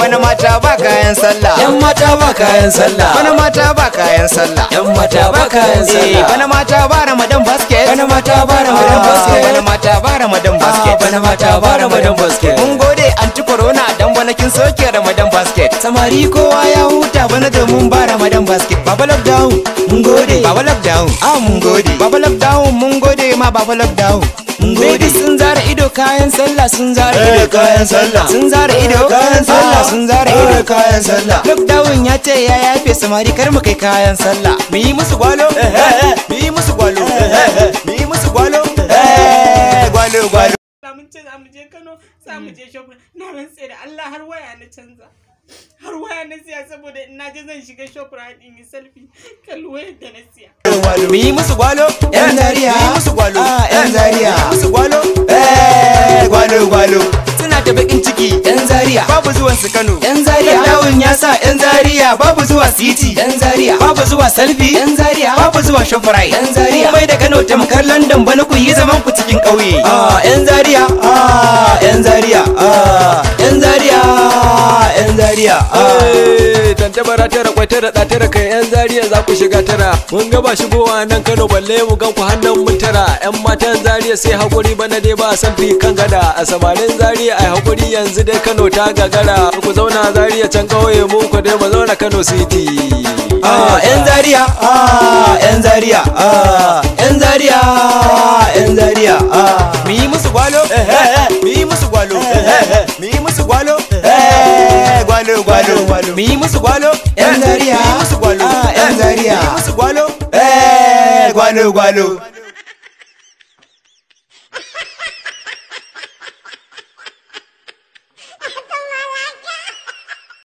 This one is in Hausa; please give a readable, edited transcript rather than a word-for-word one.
Bana mata ba kayan sallah. Yan mata ba kayan sallah. Bana mata ba kayan sallah. Yan mata ba kayan sallah. Bana mata ba Ramadan basket. Bana mata ba Ramadan basket. Bana mata ba Ramadan basket. Bana mata ba Ramadan basket. Mun gode anti corona dan bana kin soke Ramadan basket. Samari kowa ya huta bana domin ba Ramadan basket. Baba lockdown mun gode. Baba lockdown ah mun gode. Baba lockdown mun gode ma baba lockdown. Mun gode. Baby sun zara ido kayan sallah sun zara ido kayan sallah. Sun zara ido kayan sallah. Sun zara ido kayan sallah. Lockdown ya ce ya yafe samari kar mu kai kayan sallah. Mu yi musu gwalo, mu yi musu gwalo, mu yi musu gwalo, gwalo gwalo. Mun ce za mu je Kano, za mu je shopping. Na rantse da Allah har waya na canza. Har waya na siya saboda in na je zan shiga Shoprite in yi selfie. Kalli wayar da na siya. Mu yi musu gwalo, Yan Zaria. mu yi musu gwalo, Yan Zaria. mu yi musu gwalo, gwalo gwalo. Suna da bakin ciki, Yan Zaria. babu zuwan su Kano. Yan Zaria. Lockdown ya sa yan Zaria babu zuwa city, Yan Zaria. babu zuwa selfie, Yan Zaria. babu zuwa Shoprite. Yan Zaria. Mun mai da Kano tamkar London bana ku yi zaman ku cikin ƙauye. Ah, yan Zaria. Ah, yan Zaria. Ah, yan Zaria. Yan Zaria. Ah. Tantabara tara kwai tara ɗa tara kai yan Zaria za ku shiga tara. Mun gaba shigowa nan Kano balle mu gan ku hannun mun tara. Yan matan Zaria sai hakuri bana dai ba san fi kan gada. A samarin Zaria ai hakuri yanzu dai Kano ta gagara. Ku zauna Zaria can kauye mu ku dai mu zauna Kano City. Ah, yan Zaria. Ah, yan Zaria. Ah, yan Zaria. Yan Zaria. Ah. Mu yi musu gwalo, mu yi musu gwalo, mu yi musu gwalo, gwalo gwalo. Mu yi musu gwalo, Yan Zaria. mu yi musu gwalo, Ah, yan Zaria. mu yi musu gwalo, Gwalo gwalo.